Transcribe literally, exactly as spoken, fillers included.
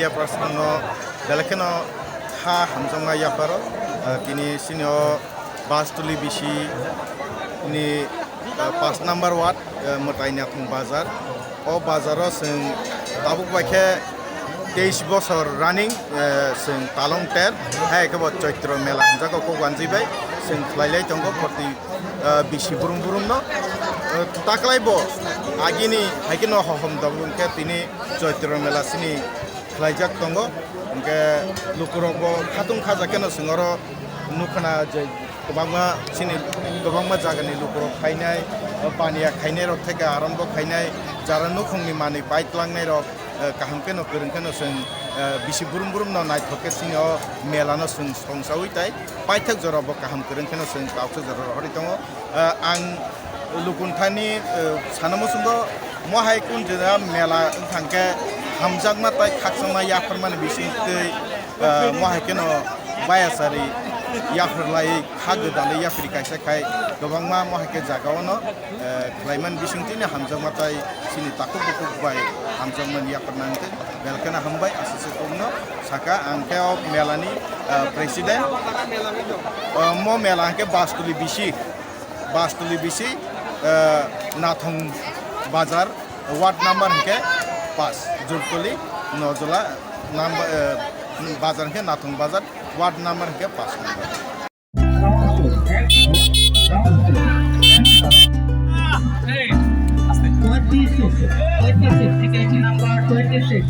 Yaprasano belai kheno kha hamjakma yapharo, ah, tini sini o Bastuli bisi ni, ah, pas number ward, ah, Mwtai Nathong bazar. O bazaro chwng tabuk bai khe teis bosor running, ah, chwng talong ter, hai khe bo Choitro mela hwnjago kok wanjwi bai chwng khlai lai tongo proti, ah, bisi brum brum no. Ah, taklai bo agini hai khe no hohom dok wng khe tini Choitro mela sini khlaijak tongo. Hwnkhe lukurok bo khatung khaja kheno chwng oro nukha na je kwbangma chini kwbangma jagani lukurok phainai, paniya khainai rok theke arambo khainai, jara nukhungni manwi pai twlangnai rok, eh, kaham kheno kwrwng kheno chwng, eh, bisi brum brum no naithok khe chini o mela no chwng songsaui tai paithak jora bo kaham kwrwng kheno chwng kauksa jora rohorwi tongo. Ah, ang lukunthani, ah, sana muchungo mohai kun jora mela wngthang khe hamjakma tai khakchangma yapharmani bising twi, ah, mohai kheno bayasari yapharlai kha gwdalwi yaphri kaisa khai kwbangma mohai khe jaga ono, ah, khlaimani bising twino hamjakma tai chini takhuk bukhuk bai hamjakmani yapharnani tei belkheno hambai aswk se kokno saka ang khe o melani, ah, president. Ah, mo mela hwnkhe Bastuli bisi. Bastuli bisi, eh, Nathong bazar, ward number hwnkhe pas, Jurtoli, Nojla number, eh, bazar hwnkhe Nathong bazar, ward number hwnkhe pas number. Twenty-six, twenty-six, ticket number twenty-six.